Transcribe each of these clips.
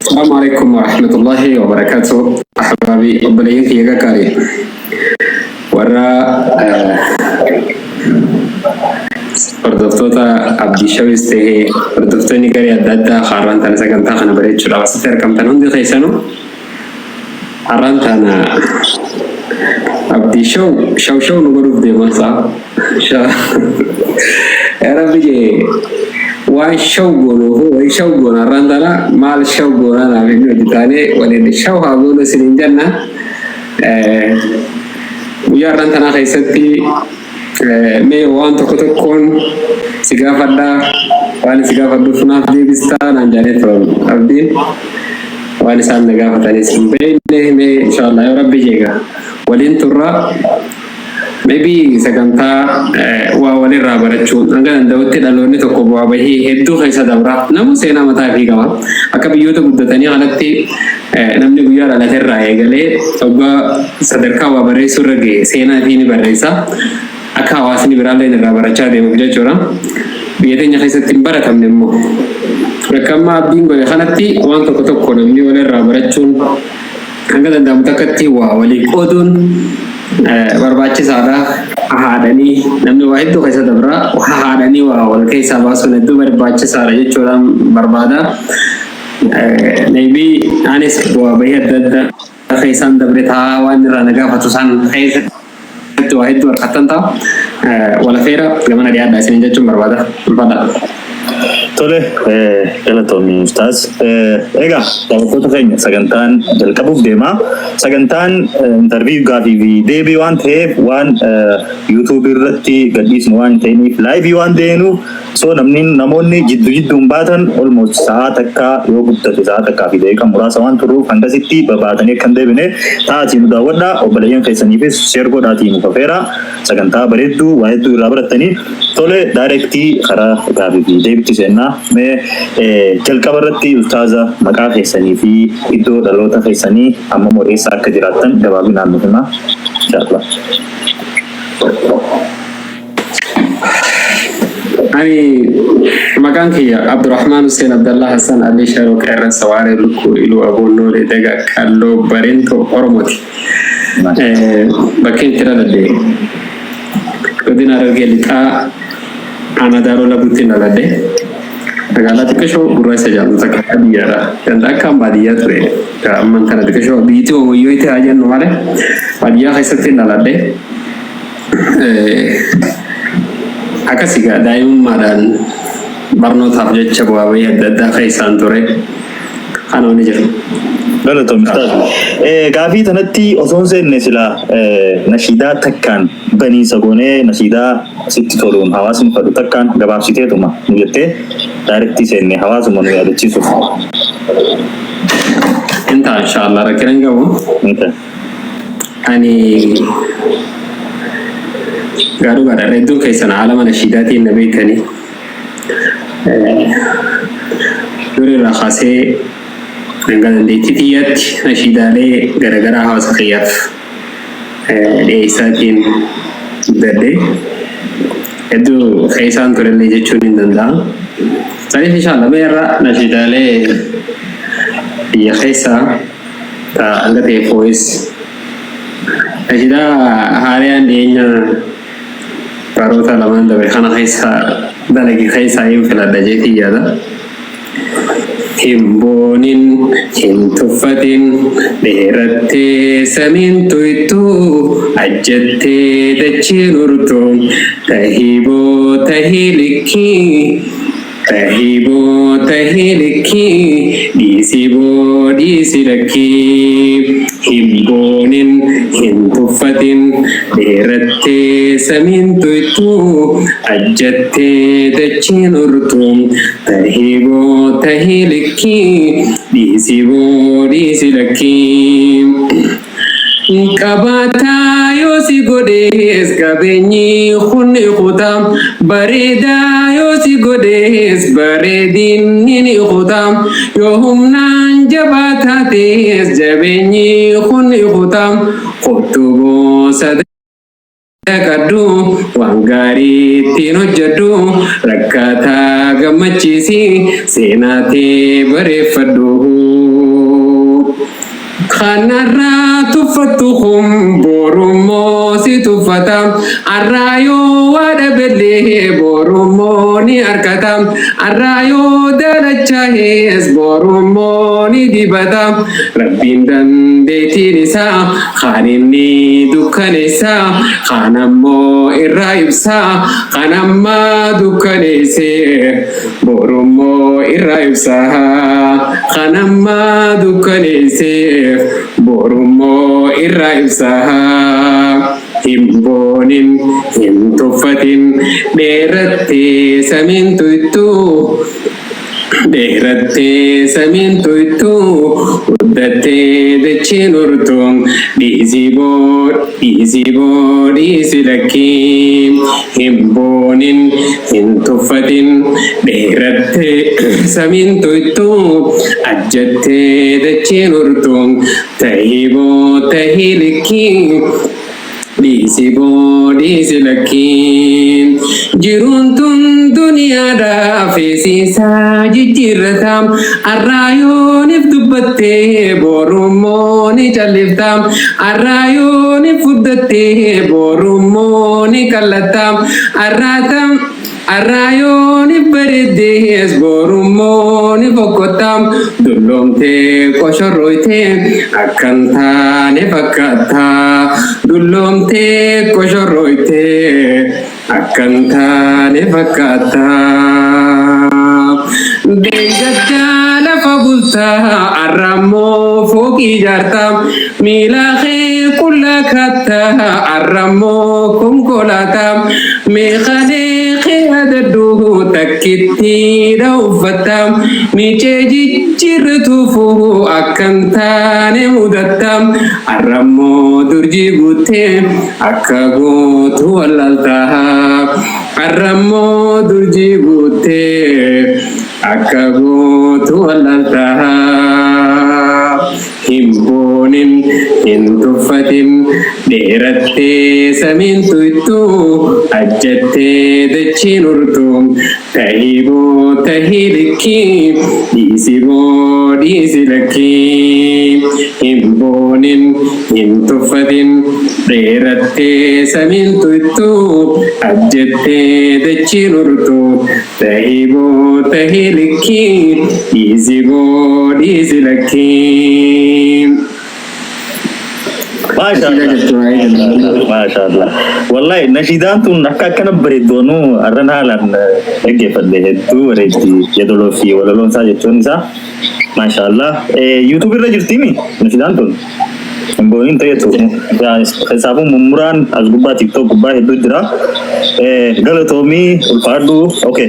Asalaamu alaikum warahmatullahi wabarakatuh. Ahbaabi obboleeyyan kiyya gaggaarii warra hordoftoota Abdii Shawis ta'ee hordoftoonni garee adda addaa har'aan tana sagantaa kana bareechuudhaaf asitti argamtan hundi keessanuu har'aan tana Abdii Shaw shaw shaw nu godhuuf deemaa isaa. Yaa Rabbi jee waan shaw goonuuf wayi shaw goona har'aan tana maal shaw goonaa naaf inni hojii taanee waliin shaw haa goonu isiniin jenna. Guyyaa har'aan tanaa keessatti mee waan tokko tokkoon si gaafadhaa waan si gaafadhuuf naaf deebistaa naan jedhanii turan abdiin waan isaan na gaafatanis hin beekne mee inshaallah yoo rabbi jeega waliin turra maybe sagantaa waa walirraa barachuu hanga danda'utti dhaloonni tokko bu'aa bahii hedduu keessa dabra namu seenaa mataa ifii qaba akka biyyoota guddatanii kanatti namni guyyaa dhalate irraa eegalee hoggaa sadarkaa waa barreessuu irra gahe seenaa ifii ni barreessa akka hawaasni biraalleen irraa barachaa deemuuf jechuudha. Biyya teenya keessatti hin baratamne immoo. Bakka amma abdiin godhe kanatti waan tokko tokko namni walirraa barachuun hanga danda'amu takkatti waa walii qooduun barbaachisaadha. Haadhanii namni waa hedduu keessa dabra. Haadhanii waa wal keessaa baasuun hedduu barbaachisaadha jechuudhaan barbaada. Maybe anis bu'aa bahii adda addaa keessaan dabre ta'a waan irraa na gaafatu san keessatti waa hedduu harkattan ta'a. Walafeera gamana dhiyaadha isiniin jechuun barbaada. Ulfaadha. Tole, galatoomi Ustaaz. Egaa daawwattoota keenya sagantaan jalqabuuf deema. Sagantaan interview gaafii fi deebii waan ta'eef waan YouTube irratti gadhiisnu waan hin ta'iniif live waan deemuuf so namni namoonni jiddu jidduun baatan almost sa'aa takka yoo guddate sa'aa takkaa fi daqiiqa muraasa waan turuuf hangasitti babaatanii akka hin deebine ta'atii nu daawwadhaa obboleeyyan keessaniifis share godhaatii nu fafeera sagantaa bareedduu waa hedduu irraa barattanii tole direct karaa gaafii fi deebitti seennaa mee jalqaba irratti ustaaza maqaa keessanii fi iddoo dhaloota keessanii amma immoo eessa akka jiraattan gabaabinaan nuuf himaa inshallah. Ani maqaan kiyya Abdurrahmaan Hussein Abdallah Hassan Ali Sharoo Qeerransa Waaree Lukkuu Iluu Aboonnoolee Daga Qalloo Bareentoo Oromooti. Bakkeen itti dhaladhe godina Harargee Lixaa aanaa Daaroo Labuutti dhaladhe. Magaalaa xiqqashoo gurraacha jedhamtu takka baadiyyaadha. Ganda akkaan baadiyyaa ture. Amman kana xiqqashoo biyyittii wayyoo itti haa jennu malee baadiyyaa keessatti dhaladhe. Akkas egaa daa'imummaadhaan barnootaaf jecha bu'aa bahii adda addaa keessaan ture. Kana wanni jiru. Galatoomi Ustaaz. Gaafii tanatti osoo hin seenne silaa nashiidaa takkaan baniinsa goonee nashiidaa sitti toluun hawaasni fadhu takkaan gabaabsiteetuma nu jettee direct seenne hawaasuma nu yaadachiisuuf. Hin ta'a inshaallah rakkina hin qabu. Hin ta'a. Ani gaa dhugaadha hedduun keessan aalama nashiidaatiin na beektanii. Dur irraa kaasee hanga dandeettii tiyyaatti nashiidaalee garaagaraa hawaasa kiyyaaf dhiyeessaatiin guddadhe. Hedduu keessaan turellee jechuun hin danda'a. Saniif inshallah mee irra nashiidaalee biyya keessaa ta hanga ta'e fooyes. Nashiidaa haariyaan dhiyeenya baroota lamaan dabre kana keessa dalage keessaa hin filadha jeetii yaada. Hin boonin, hin tuffatin, dheerattee samiin tuytu, ajjattee dachiin urtu, tahiboo tahii likkii, tahiboo tahii likkii, dhiisi boo dhiisi lakkii. Hin boonin, hin tuffatin, dheerattee samiin tuytu, ajjattee dachiin urtu, tahii boo tahii likkii, dhiisi boo dhiisi lakkii. Qabaataa yoo si godhees qabeenyi kun ni kuta, bareedaa yoo si godhees bareedinni ni kuta, yoo humnaan jabaa taates jabeenyi kun ni kuta, kottu boo sadaqadhu, waan gaarii ittiin hojjedhu, rakkataa gammachiisi, seenaa tee bareeffadhu. Kanarraa tuffattu kun borummoo si tuffata. Arraa yoo waa dhabellee borummoo ni argata. Arraa yoo dalachaa'es borummoo ni dibata. Rabbiin dandeettiin isaa kan inni dukkaneessa, kan ammoo irraa ibsa, kan ammaa dukkaneesse borummoo irraa ibsa, kan ammaa dukkaneesse borummoo irraa ibsa. Hin boonin, hin tuffatin, dheerattee samiin tuytuu. Dheerattee samiin tuytuu, guddattee dacheen urtuu, dhiisii boo, dhiisii boo, dhiisi lakkii. Hin boonin, hin tuffatin, dheerattee samiin tuytuu, ajjattee dacheen urtuu, tahii boo, tahii likkii. Dhiisi boo, dhiisi lakkii. Jiruun tun duniyaadha, feesiisaa jijjiirrata. Arraa yoonif dubbattee borummoo ni callifta. Arraa yoonif fuddattee borummoo ni qallatta. Arraa Arraa yoonif bareeddees borummoo ni fokkotta. Dulloomtee qoshorroytee akkan taane fakkaatta. Dulloomtee qoshorroytee akkan taane fakkaatta. Deengaddaa lafa bultaa, arrammoo fooqii ijaarta. Miila kee qullaa kaatta, arrammoo konkolaataa. Meeqalee kee adaddu takkittiidha uffatta. Miicee jijjiirratuufu akkan taane mudatta. Arrammoo durjii guuttee akka gootu wallaalta. Arrammoo durjii guuttee akka gootu wallaalta. Hin boonin, hin tuffatin, dheerattee samiin tuytuu, ajjattee dachiin urtuu, tahii boo, tahii likkii, dhiisi boo, dhiisi lakkii. Hin boonin, hin tuffatin, dheerattee samiin tuytuu, ajjattee dachiin urtuu, tahii boo, tahii likkii, dhiisi boo, dhiisi lakkii. Maashaallah. Maashaallah. Wallahi nashiidaan tun akka akkana bareeddoonuu har'an haalaan dhaggeeffadhe, hedduu bareeddi, yeedaloo fi walaloon isaa jechuun isaa. Maashaallah. YouTube irra jirtimi nashiidaan tun? Hin booniin ta'etu. Keessaafuu mummuraan as gubbaa TikTok gubbaa hedduu jira. Galatoomii, ulfaadhu. Okay.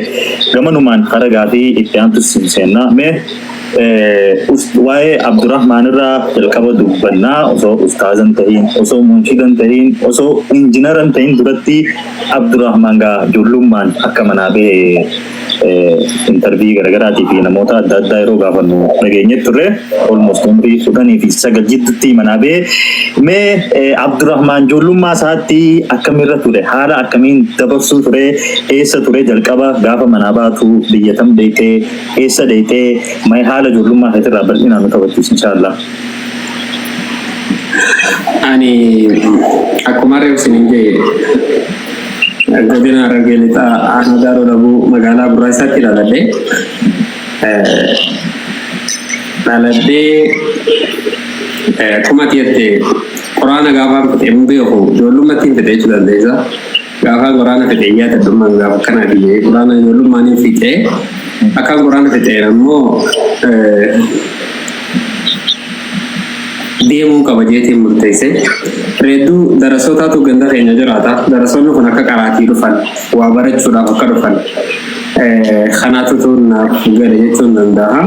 Gamanumaan hara gaafii itti aantu seennaa. Mee waa'ee Abdurrahmaan irraa jalqaba dubbannaa. Osoo ustaazan tahin, osoo munshidan tahin, osoo injinaran tahin duratti Abdurrahmaan gaa ijoollummaan akka manaa bahe interview garaagaraatii fi namoota adda addaa yeroo gaafannu dhageenye turre. Almost umrii 19 jidduutti manaa bahe. Mee Abdurrahmaan ijoollummaa isaatti akkamirra ture? Haala akkamiin dabarsuu ture? Eessa ture jalqaba gaafa manaa baatu? Biyya tam deeytee? Eessa deeytee? Mee haala ijoollummaa keetirraa bal'inaan nu taphachiisi, inshaallah. Ani akkuma reefu isiniin jedhe, godina Harargee Lixaa, aanaa Daaroo Labuu, magaalaa Burraayisaatti dhaladhe. Dhaladhee akkuma ati jette quraana gaafaan fixe hin beeku, ijoollummaatti hin fixe jechuu dandeessa. Gaafaan quraana fixe hin yaadadhummaan gaafa akkanaati jedhee. Quraana ijoollummaan hin fixe. Akkaan quraana fixeen ammoo deemuun qaba jeetiin murteesse. Reedduu darasootaatu ganda keenya jiraata. Darasoonni kun akka qaraatii dhufan, waa barachuudhaaf akka dhufan kanaatu naaf gale jechuun danda'a.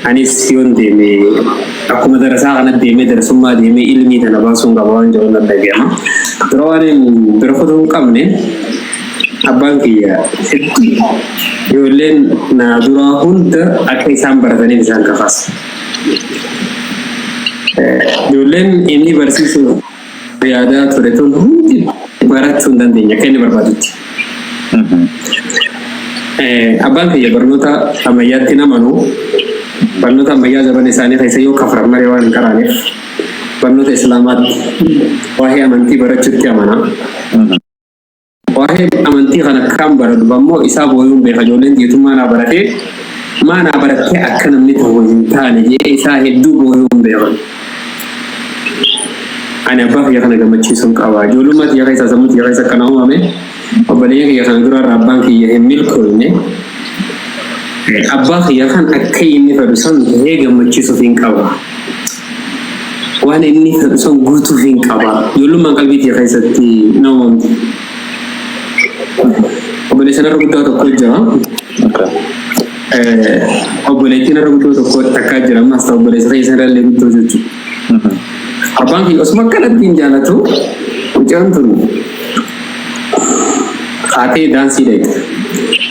Anis yoon deeme akkuma darasaa kana deemee, darasummaa deemee ilmii tana baasuun qaba waan jedhu nan dhaga'ama. Dura waan hin bira kutuu hin qabne, abbaan kiyya hedduu ijoolleen naa duraa hunda akka isaan barataniif isaan kakaasa. Ijoolleen inni barsiisuuf yaadaa ture tun hundi barachuu hin dandeenye akka inni barbaadutti. Abbaan kiyya barnoota ammayyaatti namanu. Barnoota ammayyaa zabana isaanii keessa yoo kafran malee waan hin qaraaneef barnoota Islaamaatti waa'ee amantii barachuutti amana. Waa'ee amantii kana akkaan baradhu ammoo isaa booyuun beeka. Ijoolleen tiitummaa naa baratee maa naa barattee akka namni ta'u hin taane jee isaa hedduu booyuun beekan. Ani abbaa kiyya kana gammachiisuun qaba. Ijoollummaa kiyya keessa sammuu kiyya keessa akkana uumame. Obboleeyyan kiyya kana dura irraa abbaan kiyya hin milkoofne. Abbaa kiyya kan akka inni fedhu san tahee gammachiisuuf hin qaba. Waan inni fedhu san guutuuf hin qaba. Ijoollummaan qalbii kiyya keessatti na uumamte. Obboleessa narra guddaa tokko jira. Obboleettii narra guddoo tokko takkaa jira. Ammas ta'u obboleessa keessa irra illee guddoo jechuudha. Abbaan kiyya osuma akkanatti hin jaalatu, mucaan tun kaatee daansii dhayxe.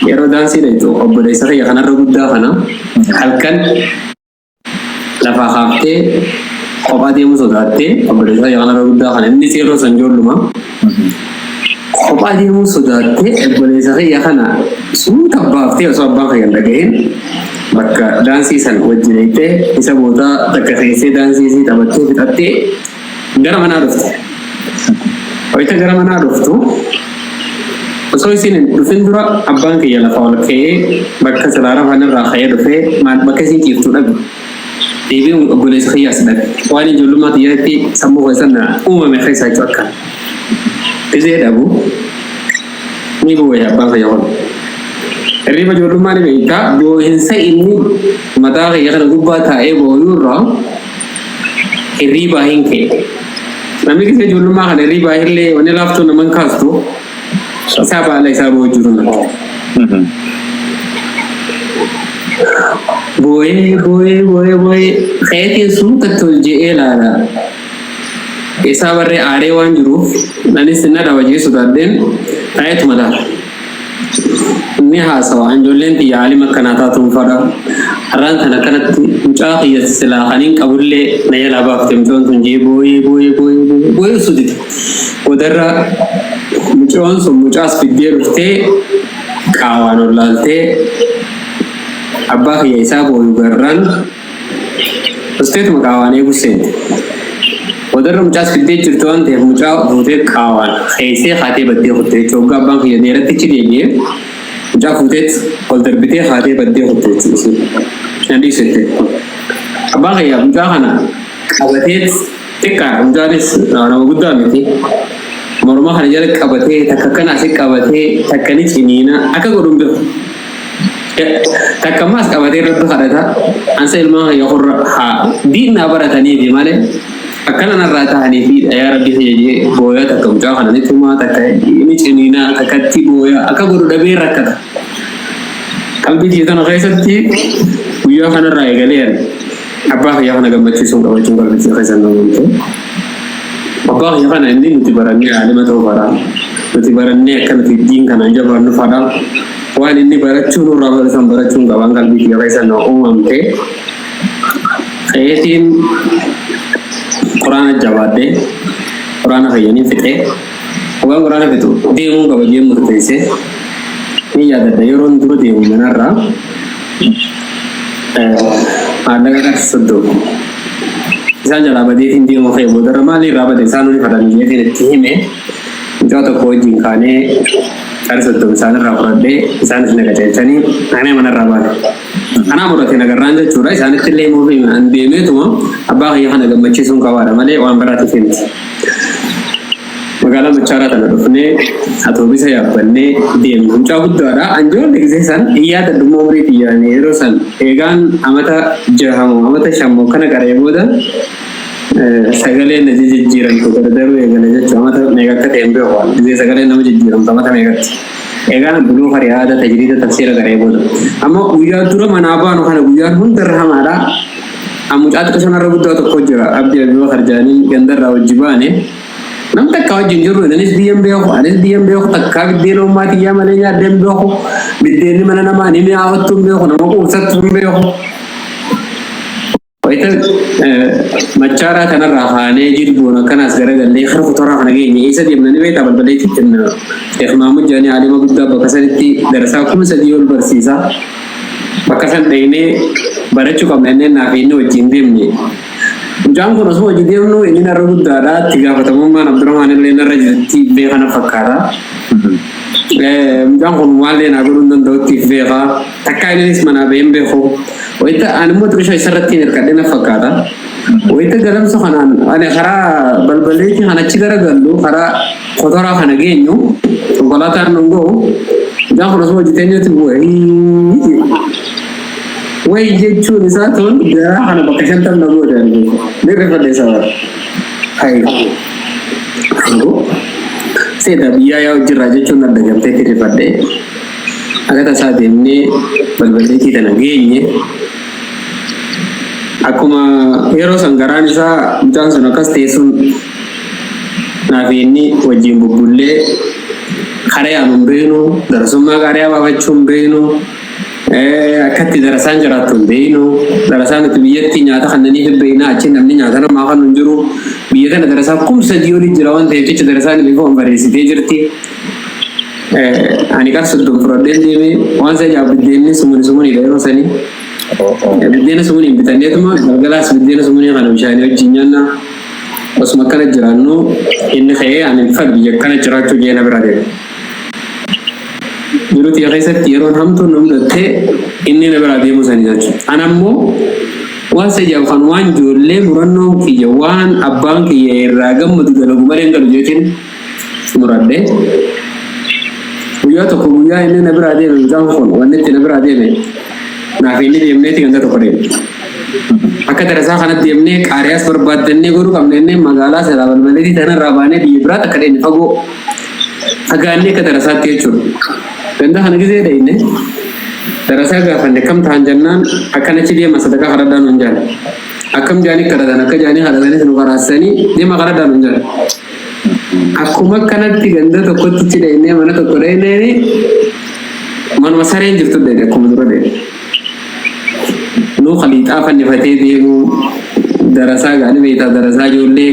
Yeroo daansii dhayxu obboleessa kiyya kanarra guddaa kana halkan lafaa kaaftee kophaa deemuu sodaattee, obboleessa kiyya kanarra guddaa kana, innis yeroo san ijoolluma, kophaa deemuu sodaattee obboleessa kiyya kana suuta baaftee osoo abbaan kiyya hin dhagahin bakka daansii san wajji dhayxee isa boodaa takka keessee daansii isii taphattee fixattee gara manaa dhufte. Wayita gara manaa dhuftu, osoo isiin hin dhufin dura abbaan kiyya lafa ol ka'ee bakka silaa rafan irraa ka'ee dhufee maal bakka isiin ciiftu dhabe. Deebi'uun obboleessa kiyyaas dhabe. Waan ijoollummaa kiyyaatti sammuu keessan na uumame keessaa jechuun akka. Gisee dhabu ni boo'e abbaan kiyya kun. Hirriba ijoollummaa ni beektaa, boo'insa inni mataa kiyya kana gubbaa taa'ee boo'uu irraa hirriibaa hin ka'e. Namni gisee ijoollummaa kana hirriibaa illee wanni laaftuu nama hin kaastu, isaa baala isaa boo'u jiru natti. Boo'ee boo'ee boo'ee boo'ee ka'eetiin suutatti ol je'ee ilaala. Isaa barree aaree waan jiruuf anis na dhawa jee sodaadheen taa'eetuma laala. Ni haasawa, ijoolleen tiyya aalima akkanaa taatuun fadha. Har'aan tana akkanatti mucaa kiyya silaa kaniin qabullee na jalaa baafte mucoon tun jee booyee booyee booyee booyee booyee osoo dide. Boodarra mucoon sun mucaas fiddee dhuftee qaawaan ol laaltee abbaa kiyya isaa booyu garraan Usteetuma qaawaan eeguu seente. Boodarra mucaas fiddee jirti waan ta'eef mucaa fuutee qaawaan keessee kaatee baddee kutte jechuudha. Waggaa abbaan kiyya deerattichi deebi'ee mucaa fuuteet ol darbitee kaatee baddee kutte jechuudha. Nan dhiisette. Abbaan kiyya mucaa kana qabateet, xiqqaadha mucaanis, nama guddaa miti. Morma kana jala qabatee takka kana asi qabatee takka ni ciniina, akka godhu hin beeku. Takka ammaas qabatee rabbi kadhata. Ansa ilmaan kiyya kurra haa diinaa barataniifi malee akkana narraa tahaniifi yaa rabbi kiyya jee booyaa, takka mucaa kana ni tumaa, takka ni ciniinaa, takkatti booyaa, akka godhu dhabee rakkata. Qalbii tiyya tana keessatti guyyaa kanarraa eegalee ani abbaa kiyya kana gammachiisuun qabachuun qalbii tiyya keessa na uumamte. Abbaa kiyya kana inni nuti barannee aalima ta'uu fadha. Nuti barannee akka nuti diin kanaan jabaannu fadha. Waan inni barachuu nurraa baratan barachuun qabaan qalbii tiyya keessa na uumamte. Ka'eetiin quraana jabaadhee quraana fayyanii fixee, waan quraana fixu deemuun qaba jee murteesse. Ni yaadadha, yeroon dura deemu manarraa maallaqa qarshii 30 isaan jalaa badeetiin deemu ka'e. Boodarra maali irraa bade isaan ni fadhan jeetiin itti hime. Mucaa tokko wajjin kaanee qarshii 30 isaanirraa fudhadhee, isaanis na qajeelchanii ani manarraa baane. Anaa murate nagarraan jechuudha. Isaanitti illee himuuf an deemeetuma abbaa kiyya kana gammachiisuun qabaadha malee waan biraatiif miti. Magaalaa Machaaraa tana dhufnee atoobisa yaabbannee deemna. Mucaa guddaadha. An ijoollee gisee san hin yaadadhu immoo umurii kiyyaan yeroo san eegaan amata jahamoo amata shammoo kana qaree booda sagaleen na jijjiiramtu gargaruu eegale jechuudha. Amata meeqa akka ta'e hin beeku. Gisee sagaleen nama jijjiiramtu amata meeqatti. Eegaan buluu hariyaada tajriida tafsiira qaree booda. Amma guyyaa dura manaa baanu kana guyyaan hundarra hamaadha. Mucaa xiqqoo sanarra guddaa tokko jira. Abdii Abubakar jedhanii gandarraa wajji baane. Nam takka wajjin jirru, anis biyyan beeku, anis biyyan beeku, takkaa biddeen ummaa tiyyaa malee nyaadhee hin beeku, biddeenni mana namaa ni mi'aawattu hin beeku, nama quubsattu hin beeku. Wayita Machaaraa kanarraa kaanee jilboon akkanaas garagallee kara kutaraa kana geenye, eessa deemna ni beektaa? Balbaleetti kenna. Sheekh Mahmud jedhanii aalima guddaa bakka sanitti darasaa 3000 ol barsiisa. Bakka san dhaynee Barachuu qabna inneen naaf inni wajjin deemne. Mucaan kun osoo hojii deemnu inni narra guddaadha. Itti gaafatamummaan Abdurrahmaan illee narra jirti beeka na fakkaata. Mucaan kun maallee naa godhuu hin danda'utti beeka. Takkaa innis manaa bahee hin beeku. Wayita ani immoo xiqqisho isarratti hin hirkadhe na fakkaata. Wayita galamsa kanaan ani karaa balbaleetii kan achi garagallu, karaa kotoraa kana geenyu, konkolaataan nun ga'u. Mucaan kun osoo hojii teenyutti bu'ee wayi jechuun isaa tun garaa kana bakka 50 na goote ani beeku. Ni rifadhe isa bara. Hayi. Seeta biyyaa yaa'u jirraa jechuun adda gamteetti rifadhe. Akka tasaa deemnee balballeetii tana geenye. Akkuma yeroo san garaan isaa mucaan sun akkas ta'e sun naaf inni wajjin bubbullee karaa yaanu hin beeknu, darasummaa qaariyaa baafachuu hin beeknu, akkatti darasaan jiraattu hin beeknu. Darasaan nuti biyyatti nyaata kannaniif hin beekna, achi namni nyaata namaa kan hin jiru. Biyya tana darasaa 3000 olii jira waan ta'eef jecha darasaan bifa bareessitee jirti. Ani qar 30 fudhadheen deemee waan isa ajaa'ib biddeenni sumuni sumuniidha yeroo sanii. Biddeena sumuniin bitanneetuma galgalaas biddeena sumunii kana bishaanii wajjin nyaanna. Osuma akkana jiraannu inni ka'ee ani hin fedhu biyya akkana jiraachuu jee na bira deeme. Jiruu tiyya keessatti yeroon hamtuun na mudatte inni na biraa deemuu sanii jechuudha. Ana ammoo waan isa ajaa'ibu kan waan ijoollee murannoon kiyya waan abbaan kiyya irraa gammadu dalagu malee hin galu jeetiin muradhe. Guyyaa tokko guyyaa inni na biraa deeme, mucaan kun wanni itti na biraa deeme, naaf inni deemneeti ganda tokko deeme. Akka darasaa kanatti deemnee qaariyaas barbaaddannee godhuu qabna jennee magaalaa silaa balbaleetii tanarraa baanee biyya biraatti akka deemne fagoo fagaannee akka darasaatti jechuudha. Ganda kana gisee dhayne darasaa gaafanne, kam ta'an jennaan akkanachi deema sadaqaa kadhadhaa nuun jedhan. Akkam jaanii kadhatan, akka jaanii kadhatanis nu karaasisanii deema kadhadhaa nuun jedhan. Akkuma kanatti ganda tokkotti itti dhaynee mana tokko dhaynee manuma sareen jirtu dhayne, akkuma dura dhayne. Nuu khaliixaa fannifatee deemu darasaa gaanii beektaa, darasaa ijoollee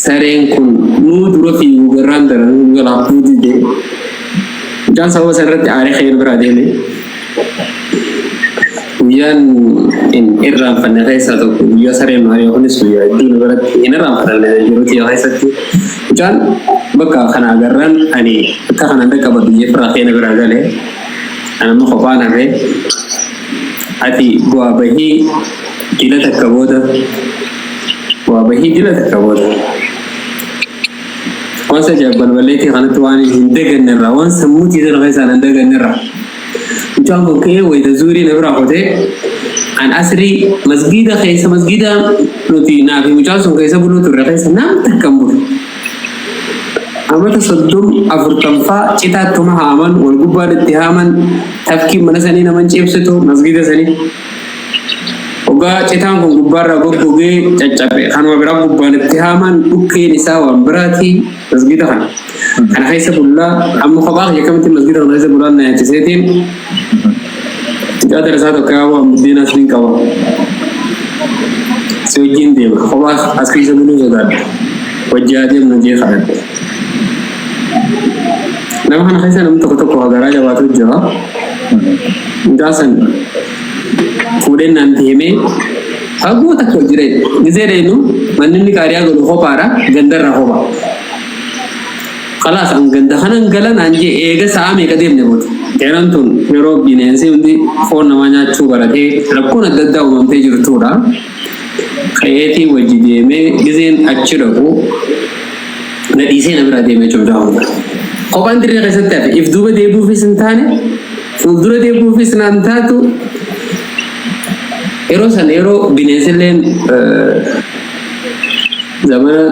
sareen kun nuu dura fiigu garraan daran nu jalaa hafuu dide. Mucaan sababa san irratti aaree ka'ee nu biraa deeme. Guyyaan hin irraanfanne keessaa tokko guyyaa sareen nu ari'e kunis guyyaa hedduu nu biratti hin irraanfatamne jiruu tiyya keessatti. Mucaan bakka kana agarraan ani akka kanaan dhaqqabadhu jee firraa ka'ee na biraa gale. Ani amma kophaan hafe. Ati bu'aa bahii jila takka booda, bu'aa bahii jila takka booda. Waan isa ajaa'ib balballeetii kanatti waan hin daganne irraa, waan sammuu tiisan keessaa hin daganne irraa. Mucaan kun ka'ee wayita zuurii na biraa kutee an asrii masgiida keessa, masgiida nuti naa fi mucaan sun keessa buluu turre keessa nam takka hin bulu. Amata 30 40ffaa citaattuma haaman, wal gubbaan itti haaman, tafkiin mana sanii naman ceebsitu masgiida sanii. Hoggaa citaan kun gubbaarraa goggogee caccabe kanuma biraa gubbaan itti haaman, dhukkeen isaa waan biraati masgiida kana. Kana keessa bullaa amma kophaa kiyya akkamitti masgiida kana keessa bulaan na yaachiseetiin mucaa darasaa tokko yaa waan buddeena asliin qaba. Si wajjin deema, kophaa as keessa buluu sodaadha. Wajji haa deemnu jee kadhadhe. Nama kana keessa namni tokko tokko garaa jabaatu jira. Mucaa san fuudheen naan deemee fagoo takka jira. Gizee deenu manni inni qaariyaa godhu kophaadha, gandarraa kophaa. Kalaas an ganda kanan gala naan jee eega sa'a meeqa deemne booda. Yeroon tun yeroo bineensi hundi foon namaa nyaachuu baratee rakkoon adda addaa uumamtee jirtudha. Ka'eetii wajji deemee gizeen achi dhaqu na dhiisee na biraa deemee jechuudha hunda. Kophaan dirree keessatti hafe, if duuba deebi'uufis hin taane, fuuldura deebi'uufis naan taatu. Yeroo sana yeroo bineensilleen zamana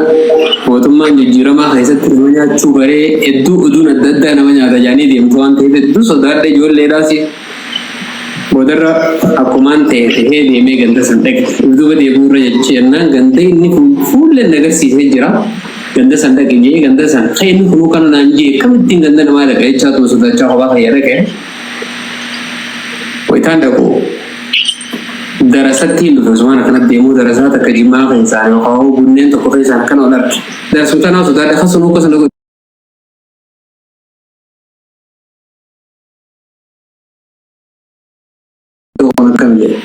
mootummaan jijjiiramaa keessatti nama nyaachuu baree hedduu oduun adda addaa nama nyaata jedhanii deemtu waan ta'eef hedduu sodaadhe ijoolleedhaas. Boodarra akkumaan ta'e ta'ee deemee ganda san dhaqe. If duuba deebi'uu irra jechi jennaan ganda inni kun fuulleen na agarsiisee jira. Ganda san dhaqe jee, ganda san kan inni kunuu kana naan jee akkamittiin ganda namaa dhaqa jechaa tuma sodaachaa kophaa kiyya dhaqe. Wayitaan dhaqu darasatti hin dhufe, osuma akkana deemuu darasaa takka Jimmaa keessaa yookaan gunneen tokko keessaan akkana ol arge. Darasuu tanaa sodaadhe kasunuu akkasuma kun akkam jedhe.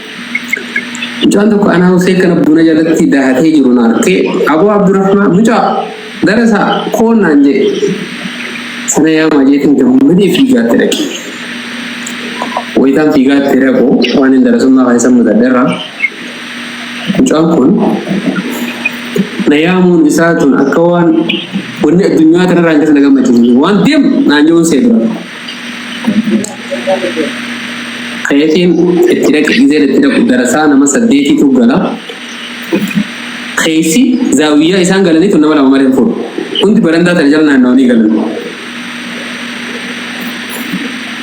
Mucaan tokko anaa Huseen kana buna jalatti dahatee jiru na arkee, "Aboo Abdurrahmaan, mucaa darasaa koon," naan jedhe. Sana yaamaa jeetiin gammadee fiigaatti dhaqe. Wayitaan fiigaatti dhaqu, waan hin darasummaa keessa mudadherra, mucaan kun na yaamuun isaa tun akka waan wanni addunyaa kanarraa hin keessa na gammachiisu, waan deem naan jechuun see dura. Kayetiin itti dhaqe. Gizeen itti dhaqu darasaa nama saddeetitu gala. Keessi zaawiyyaa isaan galaniitu nama lama malee hin fuudhu. Hundi barandaa tana jala naanna'anii galan.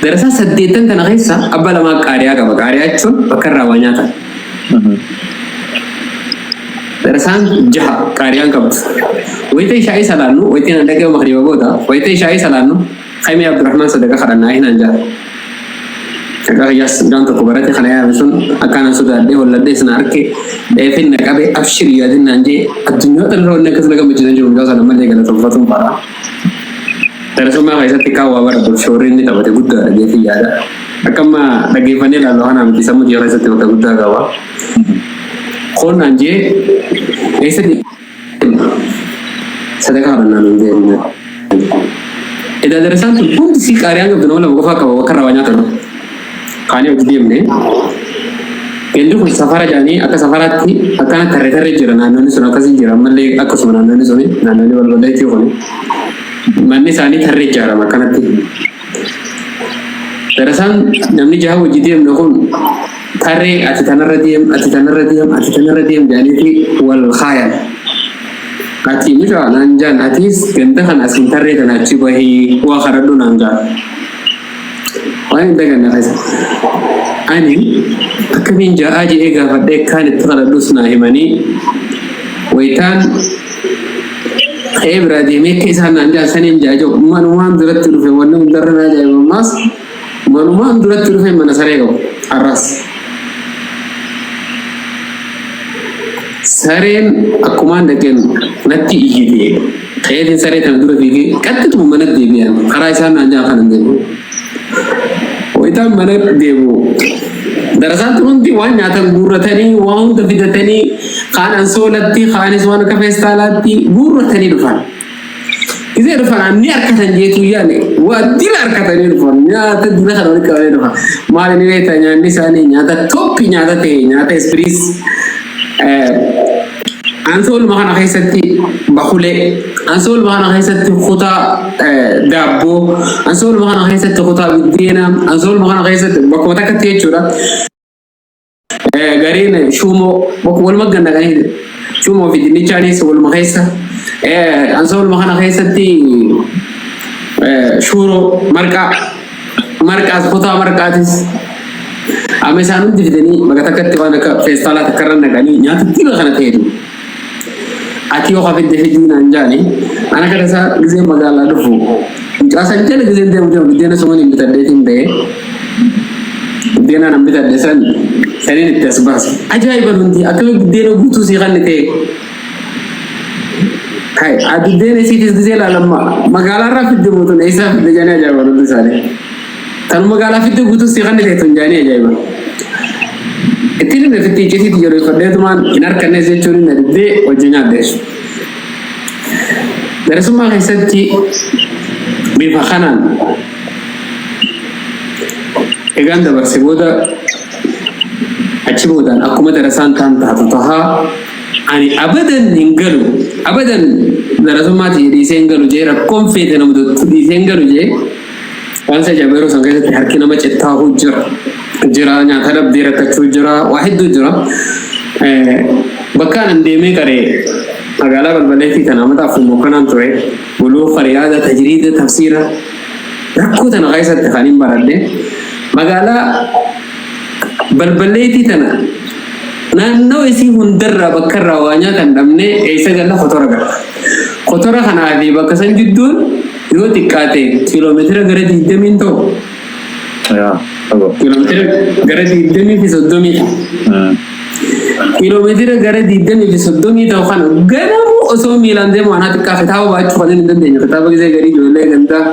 Darasaa saddeettan tana keessa abbaa lamaa qaariyaa qaba. Qaariyaa jechuun bakka irraa waa nyaatan. Darasaan jaha qaariyaan qabdu. Wayita ishaa'ii salaannu, wayitiin an dhaqee makriba booda, wayita ishaa'ii salaannu, "Kaymee Abdurrahmaan, sadaqa kadhannaa," hinaan jaa. Maqaa kiyyaas mucaan tokko barate kana yaame sun akkaan an sodaadhee holladhee sana arke dheefin na qabe, "Abshir, yaadin," naan jee. Addunyaa tanarra wanni akkas na gammachiisan jiru. Mucaa sana malee galatoonfatuun fara. Darasummaa keessatti kaan waa baradhuuf shoorri inni taphate guddaadha jeetiin yaada. Akka amma dhaggeeffannee ilaallu kanaa miti, sammuu kiyya keessatti bakka guddaa qaba. Koon naan jee, "Eessa deemna?" "Sadaqaa kadhannaa," nuun jee. Edaa darasaan tun hundi sii qaariyaan qabdu nama lama qofaa qaba bakka irraa waa nyaatan. Kaanii hojii deemne. Gandi kun safara jedhanii akka safaraatti akkana tarree tarree jira, naannoonni sun akkasii jira, ammallee akkasuma naannoonni suni, naannoonni balballeetii kun manni isaanii tarree ijaarama akkanatti. Darasaan namni jaha hojii deemne kun tarree, ati tanarra deem, ati tanarra deem, ati tanarra deem jedhaniiti wal kaayan. "Ati mucaa," naan jaan, "atis ganda kana asiin tarree tana achi bahii waa kadhadhu," naan jaan. Waan hin daganne keessa. Ani akkamiin ja'aa jedhee gaafadhee, kaan itti kadhadhus naa himanii, wayitaan ka'ee biraa deemee akka isaan naan jaan saniin jaa jiru, manumaan duratti dhufe. Wanni hundarra na ajaa'iba ammaas, manumaan duratti dhufe mana saree qabu har'as. Sareen akkumaan dhaqeen natti iyyite. Ka'eetiin saree tana dura fiigee qaxxituma mana deebi'an, karaa isaan naan jaan kanan deebi'u. Wayitaan mana deemu darasaan tun hundi waan nyaatan guurratanii, waan hunda fidatanii, kaan ansoolatti, kaanis waan akka feestaalaatti guurratanii dhufan. Isee dhufan ni harkatan jeetu yaane, waa dila harkatanii dhufan, nyaata dila kana walitti qabanii dhufan. Maal inni beektaa, nyaanni isaanii nyaata toppi nyaata ta'e, nyaata ispiriis. Ansooluma kana keessatti bakulee, ansooluma kana keessatti kutaa daabboo, ansooluma kana keessatti kutaa biddeenaa, ansooluma kana keessatti bakkuma takkatti jechuudha. Gariin shuumoo bakka waluma gannaqanii, shuumoo fi dinnichaanis waluma keessa. Ansooluma kana keessatti shuuroo, marqaa, marqaas, kutaa marqaatis amma isaan hundi fidanii bakka takkatti waan akka feestaalaa takka irra naqanii nyaata dila kana ta'etu. "Ati yoo hafidde fidii," naan jaani. Ana kana isaa gisee magaalaa dhufu mucaa san jala giseen deemu deemu biddeena suman hin bitadheetiin ba'ee, biddeena nan bitadhe san saniin itti as baase. Ajaa'iba nuti, akkami biddeena guutuu sii kanni ta'e. Hai, biddeena isiitis gisee ilaalamma magaalaa irraa fidde mooton eessaa fidde jedhanii ajaa'iba hundi isaanii. Tan magaalaa fidde guutuu sii kanni ta'e tun jedhanii ajaa'iba. Ittiin hime fitti icciitiitti jabeeffadheetumaan hin harkannes jechuun hin diddee hojii nyaadde. Darasummaa keessatti bifa kanaan egaan dabarse booda, achi boodaan akkuma darasaan taan taatu tahaa, ani abadan hin galu, abadan darasummaatti dhiisee hin galu jee, rakkoon feete nama dottu dhiisee hin galu jee. Waan isa ajaa'iba, yeroo san keessatti harki nama cittaa'uu jira jira, nyaata dhabdee rakkachuu jira, waa hedduu jira. Bakka anan deemee qaree magaalaa Balbaleetii tana amata afur mookkanaan ture, buluuqa, riyaada, tajriida, tafsiira, rakkoo tana keessatti kan hin baradhe. Magaalaa Balbaleetii tana naannoo isii hundarraa bakka irraa waa nyaatan dhabnee eessa galla? Kotora galla. Kotora kanaa fi bakka san jidduun yoo xiqqaate kiiloomeetira gara 20 ta'u. Yaa, fagoo. Kiiloomeetira gara 20 fi 30 ta'a. Kiiloomeetira gara 20 fi 30 ta'u kana ganamuu osoo miilaan deemu, anaa xiqqaa kitaaba baachuu kan hin dandeenye. Kitaaba gisee garii ijoollee gandaa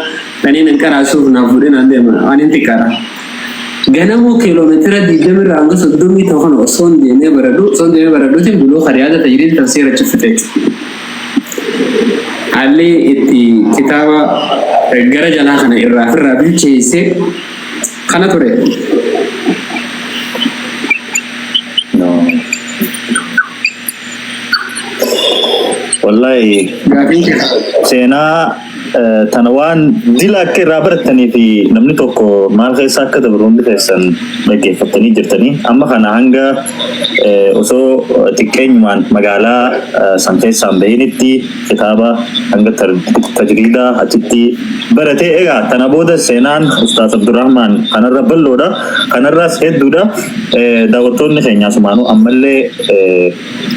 kanneen hin qaraasuuf naaf fuudhee naan deema, waan hin xiqqaadha. Ganamuu kiiloomeetira 20 irraa hanga 30 ta'u kana osoon deemee baradhu, osoon deemee baradhuutiin buluu riyaada tajriid tafsiira achi fixe. Haalli itti kitaaba gara jalaa kana irraa ofirraa bilcheesse kana ture. No. Wallahi Gaafiin kee. Seenaa tana waan dila akka irraa barattanii fi namni tokko maal keessa akka dabru hundi keessan dhaggeeffattanii jirtanii. Amma kana hanga osoo xiqqeenyumaan magaalaa san keessaan bahinitti kitaaba hanga tajriidaa achitti barate. Egaa tana booda seenaan Ustaaz Abdurrahmaan kanarra bal'oodha, kanarraas hedduudha. Daawwattoonni keenya asumaanuu ammallee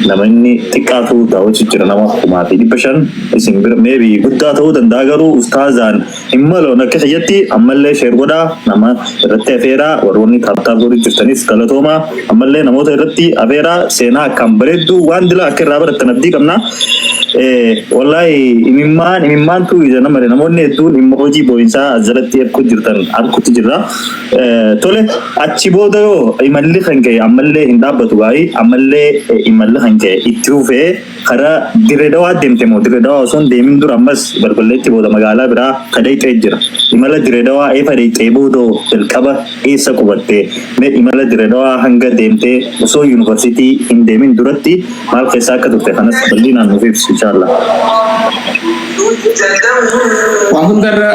namni xiqqaatu daawwachuu jira, nama 5,500. Isin bira maybe guddaa ta'uu danda'a, garuu ustaazaan hin maloon akka kiyyatti. Ammallee share godhaa, nama irratti afeeraa. Warroonni tap tap godhu jirtanis galatoomaa. Ammallee namoota irratti afeeraa. Seenaa akkaan bareedduu waan dila akka irraa barattan abdii qabna. Wallaahi imimmaan imimmaantu ija nama, namoonni hedduun dhimma hojii boo'insaa as jalatti erguu jirtan arguutti jirra. Tole, achi booda yoo imalli kan ka'e ammallee hin dhaabbatu baay'ee, ammallee imalli kan ka'e itti fufee karaa Dirree Dawaa deemte moo Dirree Dawaa osoo hin deemin dura ammas balballeetti booda magaalaa biraa ka dheeyxee jira? Imala Dirree Dawaa eefa dheeyxee booda jalqaba eessa qubatte? Mee imala Dirree Dawaa hanga deemtee osoo yuunivarsiitii hin deemin duratti maal keessa akka turte kanas bal'inaan nuuf ibsi, inshallah. Waa hundarra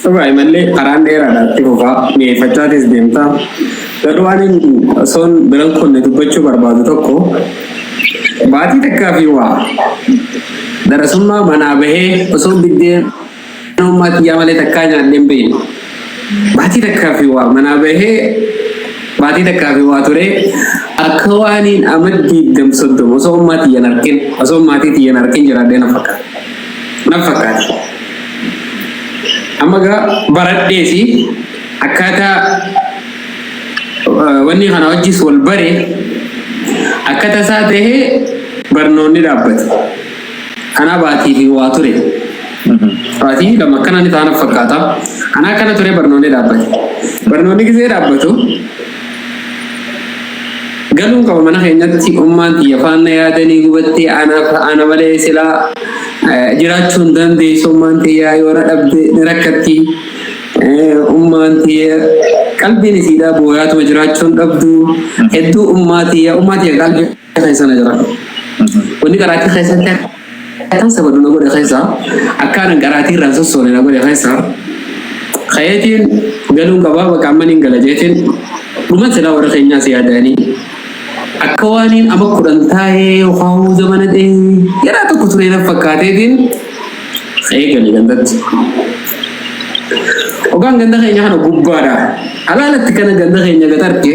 dhugaa imallee karaan dheeraadha, itti fufaa mi'eeffachaatis deemta. Garuu waan inni osoon biran kunne dubbachuu barbaadu tokko, baatii takkaa fi waa darasummaa manaa bahee osoo biddeen ummaa xiyyaa malee takkaa nyaadhee hin beekne. Baatii takkaa fi waa manaa bahee, baatii takkaa fi waa ture, akka waaniin ama 20, 30 osoo ummaa xiyyan arkin, osoo maatii xiyyan arkin jiraadhee na fakkaata. Na fakkaata. Amma gaa baradheesi akkaataa wanni kana wajjis wal bare, akka tasaa tahee barnoonni dhaabbate. Kanaa baatii fi waa ture. Baatii 2 akkana ni ta'an fakkaata. Anaa akkana ture, barnoonni dhaabbate. Barnoonni gisee dhaabbatu galuun qaba mana keenyatti. Ummaan xiyya faana yaadanii gubattee, ana malee silaa jiraachuu hin dandeessu. Ummaan xiyyaa yoo na dhabde ni rakkatti. Ummaan xiyya qalbiin isiidhaa booyaatuma jiraachuu hin dhabdu. Hedduu ummaa xiyya qalbii keessa na jira. Wanni qaraatii keessatti akkan sabadu na godhe keessa, akkaanan qaraatii irraan sossoone na godhe keessa, kayeetiin galuun qabaa, bakka amma niin gala jeetiin dhuman silaa warra keenyaas yaadanii akka waaniin ama 10 taa'ee yookaan zamana dheeraa tokko turee na fakkaateetiin ka'ee gale gandatti. Ogaan ganda keenya kana gubbaadha. Alaalatti kana ganda keenya gad arge,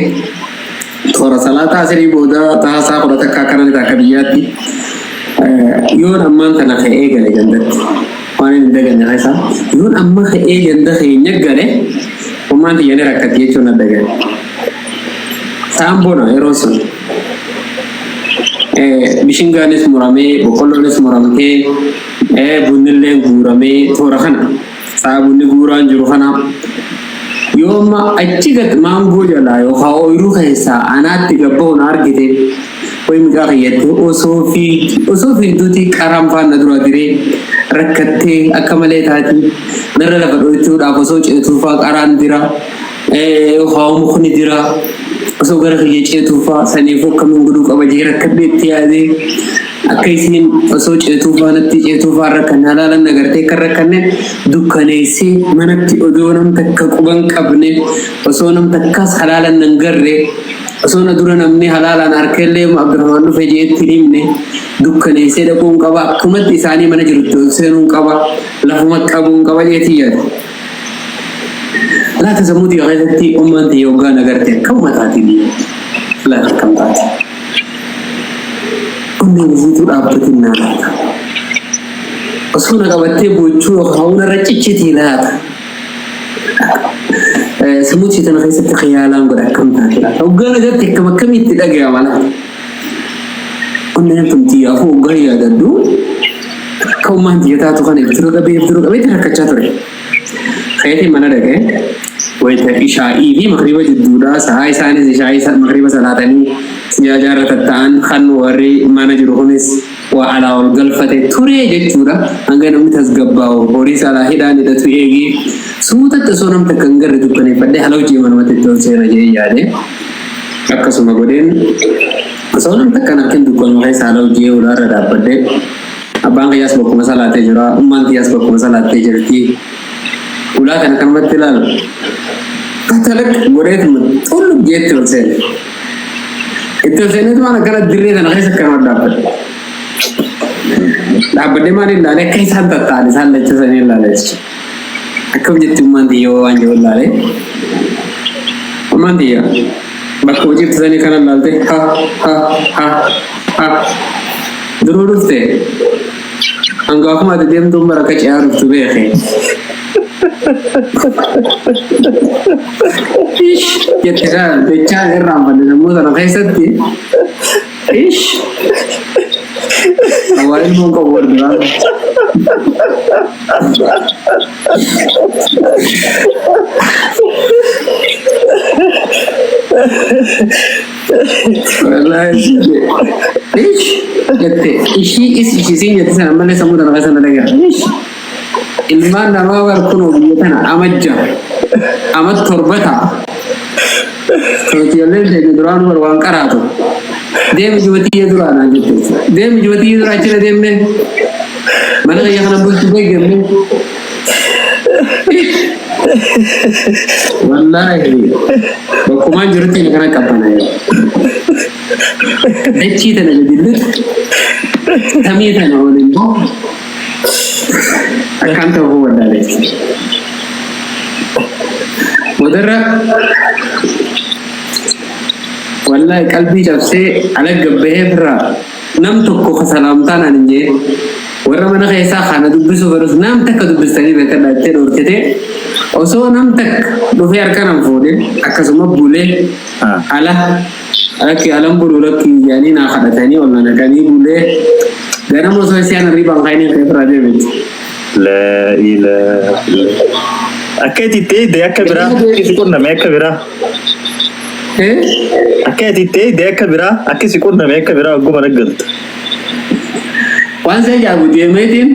toora salaataa asirii booda tahaa 11 akkana ni akka biyyaatti. Yoon ammaan kana ka'ee gale gandatti. Waan hin daganne keessa yoon amma ka'ee ganda keenya gale, ummaan tiyya ni rakkatti jechuun na dagane. Sa'aan bona yeroo sun. Bishingaanis muramee, boqqolloonis muramtee, bunnillee guuramee, toora kana sa'a bunni guuraan jiru kana, yoo amma achi gad maangoo jalaa yookaan ooyiruu keessaa anaatti gabbaa'u na argite, wayi mucaa kiyyatti osoo fiigduuti qaraan faana dura diree rakkattee akka malee taati. Narra lafa dhoytuudhaaf osoo ceetuufaa qaraan dira yookaan mukni dira, osoo gara kiyya ceetuufaa saniifuu akkamiin godhuu qaba jee rakkadhee itti yaadee, akka isiin osoo ceetuufaa natti ceetuufaa rakkanne halaalan agartee akka rakkanne dukkaneessee manatti odoo nam takka quban qabne, osoo nam takkaas halaalan nan garre, osoo na dura namni halaalaan harkellee Abdurrahmaan dhufe jeetti hin himne, dukkaneessee dhaquun qaba, akkumatti isaanii mana jirutti ol seenuun qaba, lafuma qabuun qaba jeetii yaade. Laata sammuu xiyya keessatti ummaan xiyya hoggaan agarte akkam mataatiin laata, akkam taate? Onneen isiituu dhaabbatin naa laata? Osoo na qabattee boochuu yookaan narra ciccitii laata? Sammuu xiyya tana keessatti khiyaalaan godha, akkam taate laata? Hoggaan agarte akkam akkamitti dhagayama laata? Onneen tun xiyyaafuu hoggaan yaadadhu akka ummaan xiyya taatu kana itti dura qabee itti dura qabee itti rakkachaa ture. Kayeetiin mana dhaqee Wayita ishaa'ii fi magriiba jidduudha. Sa'a isaanis ishaa'ii magriiba salaatanii sijaajaarra tatta'an kan warri mana jiru kunis waa alaa ol galfate ture jechuudha. Hanga namni tasgabbaa'u horii salaa hidhaan hidhatu eegee suutatti osoo namni takka hin garre dukkaneeffadhee hala hojii manumatti itti ol seena jedhee yaade. Akkasuma godheen osoo namni takka hin argin dukkanuma keessa hala hojii ulaarra dhaabbadhee abbaan kiyyaas bakkuma salaatee jira, ummaan kiyyaas bakkuma salaattee jirti. Ulaa kana kanumatti ilaalu. Fatalaq godheetuma xullu jeetti ol seene. Itti ol seeneetu waan akkana dirree kana keessa akkanuma dhaabbadhe. Dhaabbadhee maal ilaalee akka isaan tatta'an isaan lachisanii ilaalee jechuudha. Akkam jetti ummaan tiyya waan jiru ilaalee. Ummaan tiyya bakka hojii ibsanii kana ilaalte ha ha ha ha duruu dhufte hangaafuma ati deemtuun bara akka ce'aa dhuftu beeke. Ish jette kaa jechaan irraanfadhe sammuu sana keessatti. Ish awwaa ilmoon qabu warri duraa. Wallaahi ish jette ishii is ishii siin jette sana malee sammuu sana keessa na dhagaya. Ish ilmaan namaa bar kunoo biyya tana amajja ama torba ta'a. Ijoolleen teenya duraan bar waan qaraatu. Deemi jibatiyya duraa naan jette. Deemi jibatiyya duraa achirra deemne. Mana kiyya kana bulchu beekamne. Wallaahi bakkumaan jirutti kana qabbana. Dachii tana gadi lixu samii tana ol immoo akkaan ta'uu wallaalee. Boodarra wallaahi qalbii cabsee ala gabbahee firraa nam tokko ka salaamtaa naan hin jee warra mana keessaa kana dubbisuu fedhus nam takka dubbistanii beekadha jettee dhoorkitee osoo nam takka dhufee harka nan fuudhin akkasuma bulee ala lakki alan buluu lakki jedhanii naa kadhatanii ol na naqanii bulee ganama osoo isaan hirribaan ka'anii ka'ee firaa deemiti. Laa ilaaha illallah. Akka itti itti eegde akka biraa akka si qunname akka biraa. Akka itti itti eegde akka biraa akka si qunname akka biraa ogguma naggaltu. Waan si ajaa'ibu deemeetiin